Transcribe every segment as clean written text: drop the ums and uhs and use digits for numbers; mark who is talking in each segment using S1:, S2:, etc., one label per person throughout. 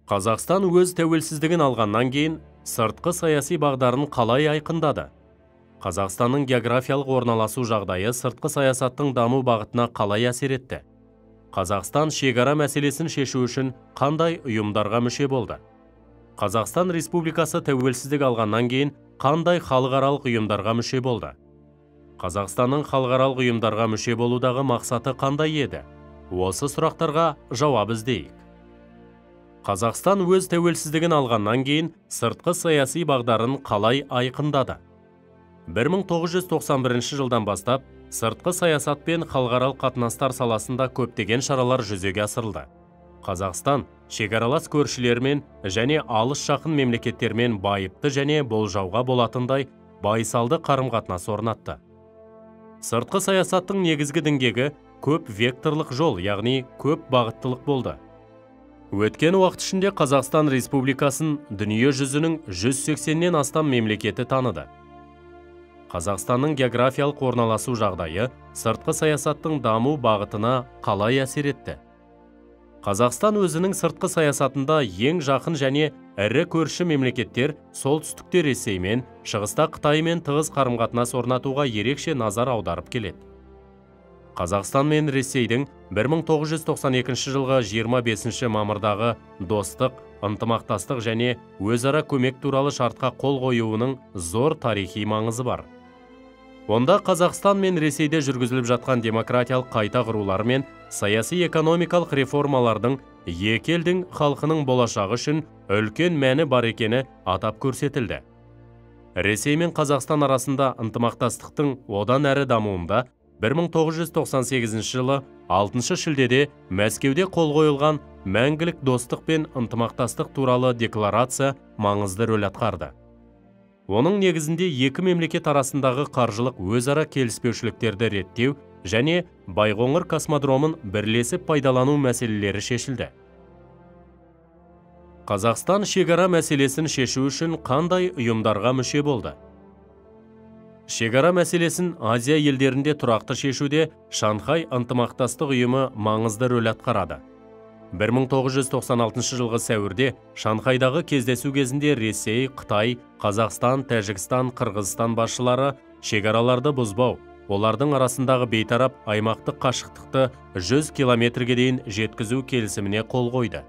S1: Қазақстан өз тәуелсіздігін алғаннан кейін сыртқы саяси бағдарын қалай айқындады? Қазақстанның географиялық орналасу жағдайы сыртқы саясаттың даму бағытына қалай әсер етті? Қазақстан шекара мәселесін шешу үшін қандай ұйымдарға мүше болды? Қазақстан Республикасы тәуелсіздік алғаннан кейін қандай халықаралық ұйымдарға мүше болды? Қазақстанның халықаралық ұйымдарға мүше болудағы мақсаты қандай еді? Осы сұрақтарға жауап іздейік. Қазақстан өз тәуелсіздігін алғаннан кейін сыртқы саяси бағдарын қалай айқындады? 1991 жылдан бастап сыртқы саясат пен халықаралық қатынастар саласында көптеген шаралар жүзеге асырылды. Қазақстан шекаралас көршілермен және алыс жақын мемлекеттермен байыпты және болжауға болатындай байсалды қарым-қатынас орнатты. Сыртқы саясаттың негізгі діңгегі көп векторлық жол, яғни көп бағыттылық болды. Өткен уақыт ішінде Қазақстан Республикасын дүние жүзінің 180-нен астам мемлекеті таныды. Қазақстанның географиялық орналасу жағдайы сыртқы саясаттың даму бағытына қалай әсер етті? Қазақстан өзінің сыртқы саясатында ең жақын және ірі көрші мемлекеттер солтүстікте Ресеймен, шығыста Қытаймен тығыз қарым-қатынас орнатуға ерекше назар аударып келеді. Қазақстан мен Ресейдің 1992 жылғы 25 мамырдағы достық, ынтымақтастық және өзара көмек туралы шартқа қол қоюының зор тарихи маңызы бар. Онда Қазақстан мен Ресейде жүргізіліп жатқан демократиялық қайта құрулар мен саяси экономикалық реформалардың екі елдің халқының болашағы үшін үлкен мәні бар екені атап көрсетілді. Ресей мен Қазақстан арасында ынтымақтастықтың одан әрі дамуында 1998 жылы 6 шілдеде Мәскеуде қол қойылған мәңгілік достық пен ынтымақтастық туралы декларация маңызды рөл атқарды. Оның негізінде екі мемлекет арасындағы қаржылық өзара келіспеушіліктерді реттеу және Байқоңыр космодромын бірлесіп пайдалану мәселелері шешілді. Қазақстан шекара мәселесін шешу үшін қандай ұйымдарға мүше болды? Шекара мәселесін Азия елдерінде тұрақты шешуде Шанхай ынтымақтастық ұйымы маңызды рөл атқарады. 1996 жылғы сәуірде Шанхайдағы кездесу кезінде Ресей, Қытай, Қазақстан, Тәжікстан, Қырғызстан басшылары шекараларды бұзбау, олардың арасындағы бейтарап аймақтық қашықтықты 100 километрге дейін жеткізу келісіміне қол қойды.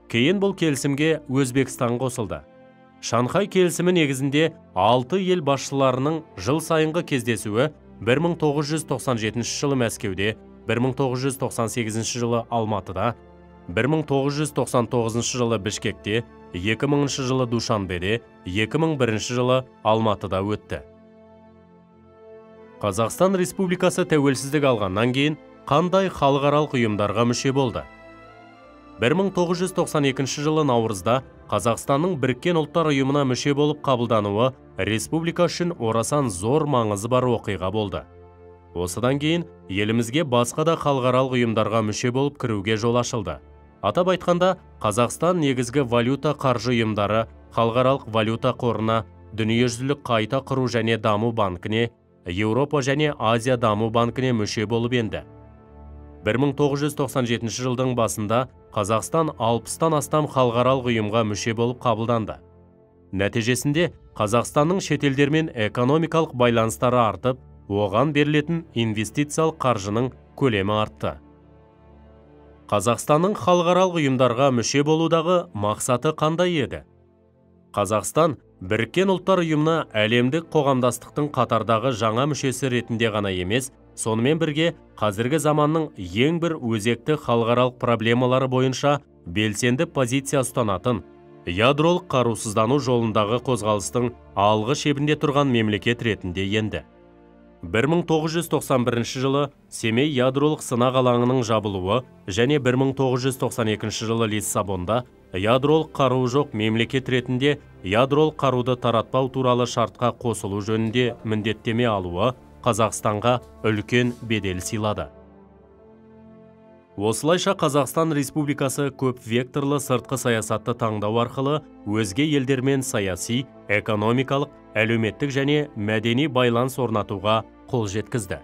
S1: Кейін бұл келісімге Өзбекстан қосылды. Шанхай келісімі негізінде 6 ел басшыларының жыл сайынғы кездесуі 1997 жылы Мәскеуде, 1998 жылы Алматыда, 1999 жылы Бішкекте, 2000 жылы Душанбеде, 2001 жылы Алматыда өтті. Қазақстан Республикасы тәуелсіздік алғаннан кейін қандай халықаралық ұйымдарға мүше болды? 1992 жылы наурызда Қазақстанның Біріккен Ұлттар Ұйымына мүше болып қабылдануы республика үшін орасан зор маңызы бар оқиға болды. Осыдан кейін елімізге басқа да халықаралық ұйымдарға мүше болып кіруге жол ашылды. Атап айтқанда, Қазақстан негізгі валюта қаржы ұйымдары, халықаралық валюта қорына, дүниежүзілік қайта құру және даму банкіне, Еуропа және Азия даму банкіне мүше болып енді. 1997 жылдың басында Қазақстан 60-тан астам халықаралық ұйымға мүше болып қабылданды. Нәтижесінде Қазақстанның шетелдермен экономикалық байланыстары артып, оған берілетін инвестициялық қаржының көлемі артты. Қазақстанның халықаралық ұйымдарға мүше болудағы мақсаты қандай еді? Қазақстан Біріккен Ұлттар Ұйымына әлемдік қоғамдастықтың қатардағы жаңа мүшесі ретінде ғана емес, сонымен бірге қазіргі заманның ең бір өзекті халықаралық проблемалары бойынша белсенді позиция ұстанатын, ядролық қарусыздану жолындағы қозғалыстың алғы шебінде тұрған мемлекет ретінде енді. 1991 жылы Семей ядролық сынақ алаңының жабылуы және 1992 жылы Лиссабонда ядролық қаруы жоқ мемлекет ретінде ядролық қаруды таратпау туралы шартқа қосылу жөнінде міндеттеме алуы Қазақстанға үлкен бедел сыйлады. Осылайша Қазақстан Республикасы көп векторлы сыртқы саясатты таңдау арқылы өзге елдермен саяси, экономикалық, әлеуметтік және мәдени байланыс орнатуға қол жеткізді.